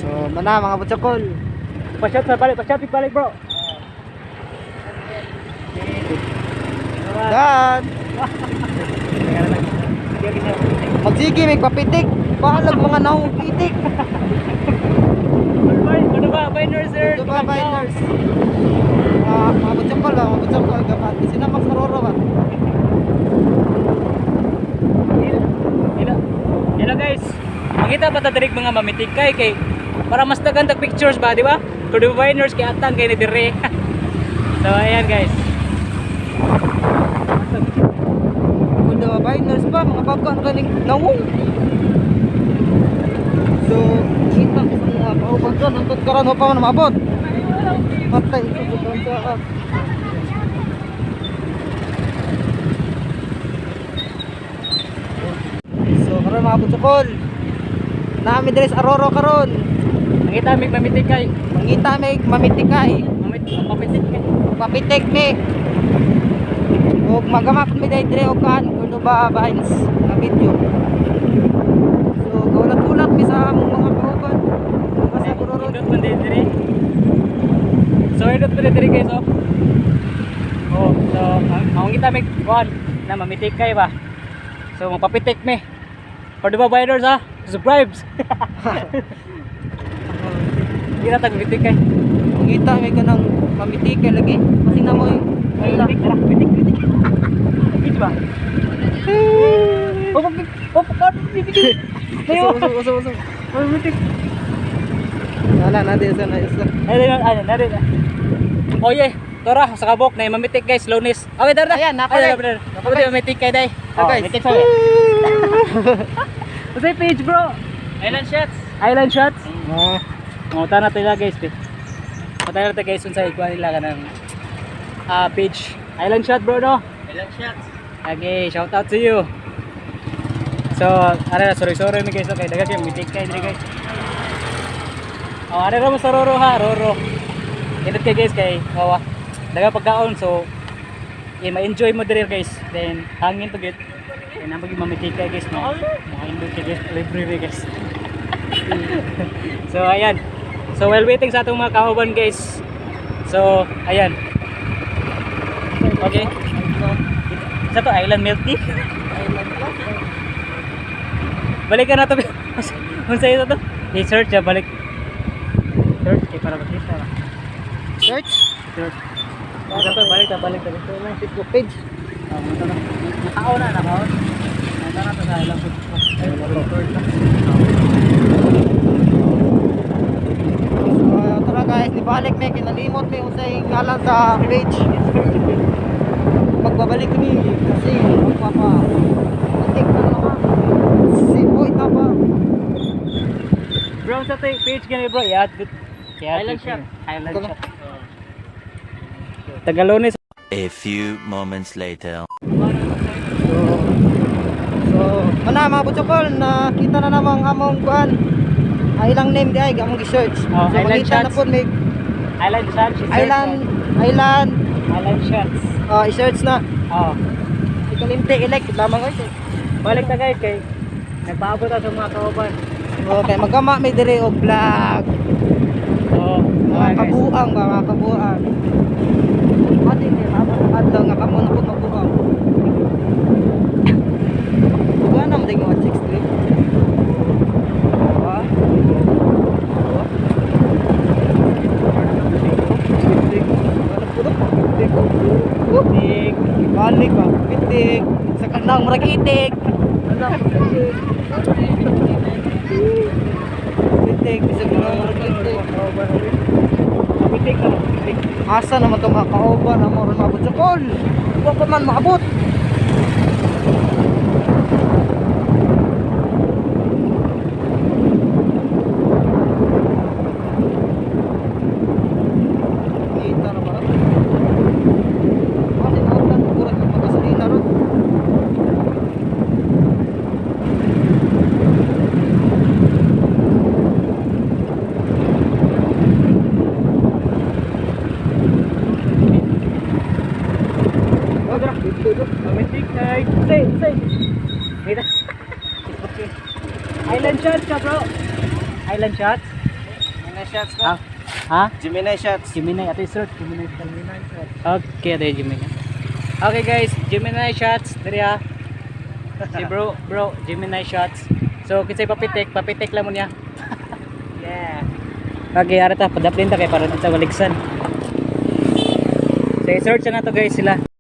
So, mana mga butsakol. Pa-shot sa balik, pa-shot balik, bro. Dan. Magsige may papitik. Bahalag mga naong pitik. Bye, bye, bye, nurse, sir. Ito ba, nurse? Ah, mga butsakol ba, mga butsakol kapat. Kasi na Max Aroro ba? Hello. Hello guys. Makita pa ta diri mga mamitikay kay para mas daghan tag pictures ba, di ba? Kudu ba nurse kay atang kay ni dire. So ayan guys. Kung daw ba, nurse ba, mga bago ano galing naong. So, kita ko sa mga kauban doon. Hangtod karon wa pa man maabot. Patay sa buton sa. So, karon mga butsakol. Nami diri sa Aroro karon. Mangita mig mamitikay. Mangita may mamitikay. Mamit papitik kay. Papitik mi. Og magamak mi dai dire og kan kuno ba vines nga video. So gaulat-ulat mi sa among mga kauban. Mga sa Aroro. Indot man diri. So indot man diri guys oh. Oh, so ang kita mig kuan na mamitikay ba. So mapapitik mi. For the biders ha, subscribe. Hindi na tag mitikay. Mangita mi kanang mamitikay lagi. Kasi na mo Ay, mitik tara, mitik mitik. Mitik ba? Oh, oh, oh, mitik. Uso uso uso uso. Oh, mitik. Wala na di sa na isa. Ay, ay, ay, ay, ay. Oh, yeah. Tora, sa kabok na mamitik guys, slowness. Okay, tara. Ayan, napa, Ay, guys. tara, tara. Napa, Okay, guys. mamitik kay day. Ah, guys. Mitik sa. What's your page, bro? Island Shots. Island Shots. Ah, Manguta na tayo guys, be. Manguta na tayo guys unsa ikuha nila kanang page. Island Shot, bro, no? Island Shots. Okay, shout out to you. So, ara na, sorry sorry mi guys, okay, daga kay mitik kay diri guys. Oh, ara ra mo sa Roro ha, Roro. Ingat kay guys kay wawa. Daga pagkaon so eh, ma-enjoy mo diri guys. Then hangin to get. Then ang mamitik kay guys no. Mga indot kay guys, libre ri guys. So ayan. So while waiting sa atong mga kauban guys. So ayan. Okay. Sa to Island Milk Tea. Balikan na to. Unsa ito to? I-search ya balik. Search kay para makita ra. Search Search. Balik to, balik ta, balik ta. ito na Facebook page. Ah, mo to na. Nakaon na, nakaon. Nakaon na to sa Island Food. So, tara guys, nibalik mi kinalimot mi unsay ngalan sa page. Magbabalik kami kasi magpapa pitik na naman. Si Boy Tapa. Bro, sa to yung page gani bro, i-add it. I-add Island it. Shop. Island Ito na. Shop. Tagalones. A few moments later. So, so mana mga butsokol, nakita na namang among kuan. Ay ilang name di ay among gi-search. Oh, So Island makita na Shots. po may Island Shots. I-search island na. island Island Shots. I-search na. Oh. Ikalimte i-like lamang oy. Balik ta guys kay nagpaabot ta sa mga kauban. Okay, magama may dire og vlog. Oh, Mga okay, guys. kabuang ba, mga kabuang. Ate, hindi, maabot ang adlaw nga kamo na po mabuang. Buwan naman din mga 6'3". Diba? Diba? Pitik. Ano po to? Pitik. Oh, Tik. Ibalik ba? Pitik. Sa kanang murag itik. Ano? Pitik. Pitik. Sa kanang murag itik. Pitik ka. Pitik. Asa naman itong mga kauban ang mga maabot sa call? Huwag pa man maabot. Kita na ba? Bakit ang ulan? Kurang yung magasolina ron. Oh, dara. Dito, dito. Pitik kay. Say, say. Wait. Island Shots ka bro. Island Shots. Gemini shots. Ha? Ha? Gemini shots. Gemini, ate search Gemini. Gemini shots. Okay, ate Gemini. Okay guys, Gemini shots diri ha. Si bro, bro, Gemini shots. So kinsay papitik, papitik lang mo niya. Yeah. Okay, ara ta, padaplin ta kay para di ta maligsan. So i-search na to guys sila.